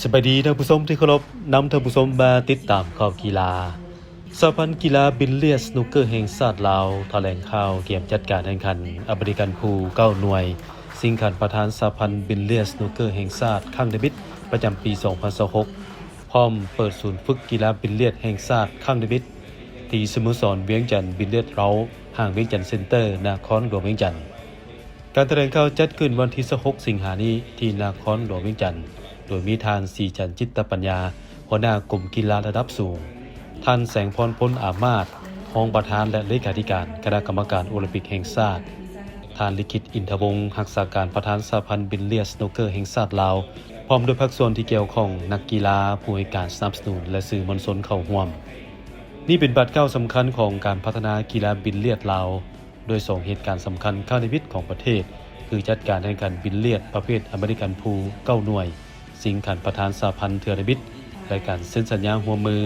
ສະບາຍດີທ່ານຜູ້ຊົມທີ່ເຄົາລົບ, ນຳທ່ານຜູ້ຊົມມາຕິດຕາມຂ່າວກິລາ. ສະຫະພັນກິລາບິລລຽດສະໜູກເກີແຫ່ງຊາດລາວ ຖະແຫຼງຂ່າວກຽມຈັດການແຂ່ງຂັນອາເມລິກັນພູເກົ້າໜ່ວຍ ຊິງຂັນປະທານສະຫະພັນບິລລຽດສະໜູກເກີແຫ່ງຊາດຄັ້ງທຳອິດ ປະຈຳປີສອງພັນຊາວຫົກ ພ້ອມເປີດສູນຝຶກກິລາບິລລຽດແຫ່ງຊາດຄັ້ງທຳອິດ ທີ່ສະໂມສອນວຽງຈັນບິລລຽດເລົາ ຫ້າງວຽງຈັນເຊັນເຕີ ນະຄອນຫຼວງວຽງຈັນ. ການຖະແຫຼງຂ່າວຈັດຂຶ້ນວັນທີຊາວຫົກ ສິງຫານີ້ ທີ່ນະຄອນຫຼວງວຽງຈັນ, ໂດຍມີທ່ານ ສີຈັນ ຈິດຕະປັນຍາ ຫົວໜ້າກົມກິລາລະດັບສູງ, ທ່ານ ແສງພອນພົນ ອາມາດ ຮອງປະທານ ແລະ ເລຂາທິການຄະນະກຳມະການໂອລິມປິກແຫ່ງຊາດ, ທ່ານ ລິຂິດ ອິນທະວົງ ຮັກສາການປະທານສະຫະພັນບິລລຽດສະໜູກເກີແຫ່ງຊາດລາວ, ພ້ອມດ້ວຍພາກສ່ວນທີ່ກ່ຽວຂ້ອງ, ນັກກິລາ, ຜູ້ໃຫ້ການສະໜັບສະໜູນ ແລະ ສື່ມວນຊົນເຂົ້າຮ່ວມ. ນີ້ເປັນບາດກ້າວສຳຄັນຂອງການພັດທະນາກິລາບິລລຽດລາວ, ດ້ວຍສອງເຫດການສຳຄັນຄັ້ງທຳອິດຂອງປະເທດ ຄືຈັດການແຂ່ງຂັນບິລລຽດປະເພດອາເມລິກັນພູເກົ້າໜ່ວຍ, ຊິງຂັນປະທານສະຫະພັນເທື່ອທຳອິດ ແລະ ການເຊັນສັນຍາຮ່ວມມື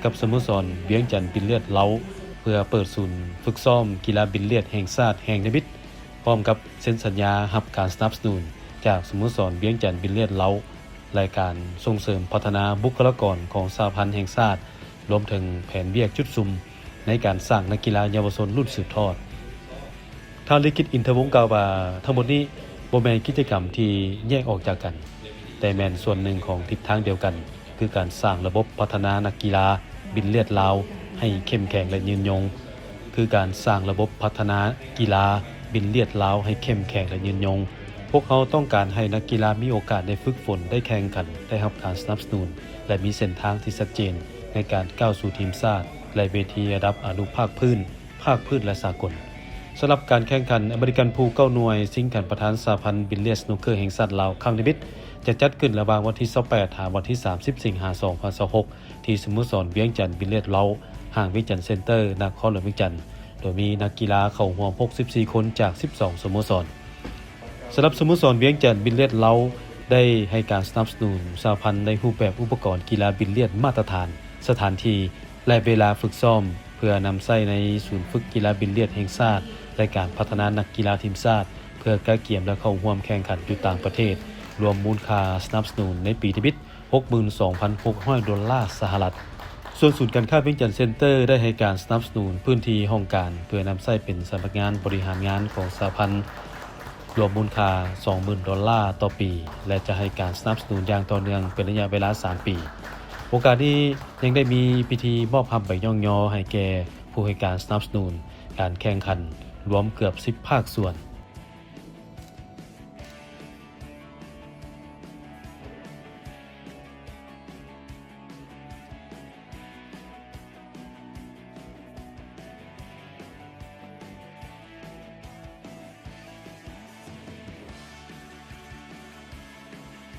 ກັບສະໂມສອນວຽງຈັນບິລລຽດເລົາ ເພື່ອເປີດສູນຝຶກຊ້ອມກິລາບິລລຽດແຫ່ງຊາດແຫ່ງທຳອິດ, ພ້ອມກັບເຊັນສັນຍາຮັບການສະໜັບສະໜູນຈາກສະໂມສອນວຽງຈັນບິລລຽດເລົາ ແລະ ການສົ່ງເສີມພັດທະນາບຸກຄະລາກອນຂອງສະຫະພັນແຫ່ງຊາດ, ລວມເຖິງແຜນວຽກຈຸດສຸມໃນການສ້າງນັກກິລາເຍົາວະຊົນລຸ້ນສືບທອດ. ທ່ານ ລິຂິດ ອິນທະວົງ ກ່າວວ່າ ທັງໝົດນີ້ບໍ່ແມ່ນກິດຈະກຳທີ່ແຍກອອກຈາກກັນ, ແຕ່ແມ່ນສ່ວນໜຶ່ງຂອງທິດທາງດຽວກັນ, ຄືການສ້າງລະບົບພັດທະນານັກກິລາບິລລຽດລາວໃຫ້ເຂັ້ມແຂງ ແລະ ຍືນຍົງ. ຄືການສ້າງລະບົບພັດທະນາກິລາບິລລຽດລາວໃຫ້ເຂັ້ມແຂງ ແລະ ຍືນຍົງ. ພວກເຮົາຕ້ອງການໃຫ້ນັກກິລາມີໂອກາດໄດ້ຝຶກຝົນ, ໄດ້ແຂ່ງຂັນ, ໄດ້ຮັບການສະໜັບສະໜູນ ແລະ ມີເສັ້ນທາງທີ່ຊັດເຈນໃນການກ້າວສູ່ທີມຊາດ ແລະ ເວທີລະດັບອະນຸພາກພື້ນ, ພາກພື້ນ ແລະ ສາກົນ. ສຳລັບການແຂ່ງຂັນອາເມລິກັນພູເກົ້າໜ່ວຍ ຊິງຂັນປະທານສະຫະພັນບິລລຽດສະໜູກເກີແຫ່ງຊາດລາວຄັ້ງທຳອິດ ຈະຈັດຂຶ້ນລະຫວ່າງວັນທີຊາວແປດ ຫາວັນທີສາມສິບ ສິງຫາ ສອງພັນຊາວຫົກ ທີ່ສະໂມສອນວຽງຈັນບິລລຽດເລົາ ຫ້າງວຽງຈັນເຊັນເຕີ ນະຄອນຫຼວງວຽງຈັນ, ໂດຍມີນັກກິລາເຂົ້າຮ່ວມຫົກສິບສີ່ຄົນຈາກສິບສອງສະໂມສອນ. ສຳລັບສະໂມສອນວຽງຈັນບິລລຽດເລົາ ໄດ້ໃຫ້ການສະໜັບສະໜູນສະຫະພັນໃນຮູບແບບອຸປະກອນກິລາບິລລຽດມາດຕະຖານ, ສະຖານທີ່ ແລະ ເວລາຝຶກຊ້ອມ ເພື່ອນຳໃຊ້ໃນສູນຝຶກກິລາບິລລຽດແຫ່ງຊາດ ແລະ ການພັດທະນານັກກິລາທີມຊາດ ເພື່ອກະກຽມ ແລະ ເຂົ້າຮ່ວມແຂ່ງຂັນຢູ່ຕ່າງປະເທດ, ລວມມູນຄ່າສະໜັບສະໜູນໃນປີທຳອິດ ຫົກໝື່ນສອງພັນຫົກຮ້ອຍໂດລາສະຫະລັດ. ສ່ວນສູນການຄ້າວຽງຈັນເຊັນເຕີ ໄດ້ໃຫ້ການສະໜັບສະໜູນພື້ນທີ່ຫ້ອງການ ເພື່ອນຳໃຊ້ເປັນສຳນັກງານບໍລິຫານງານຂອງສະຫະພັນ ລວມມູນຄ່າສອງໝື່ນໂດລາຕໍ່ປີ ແລະ ຈະໃຫ້ການສະໜັບສະໜູນຢ່າງຕໍ່ເນື່ອງເປັນໄລຍະເວລາສາມປີ. ໂອກາດນີ້ຍັງໄດ້ມີພິທີມອບຮັບໃບຍ້ອງຍໍໃຫ້ແກ່ຜູ້ໃຫ້ການສະໜັບສະໜູນການແຂ່ງຂັນລວມເກືອບສິບພາກສ່ວນ,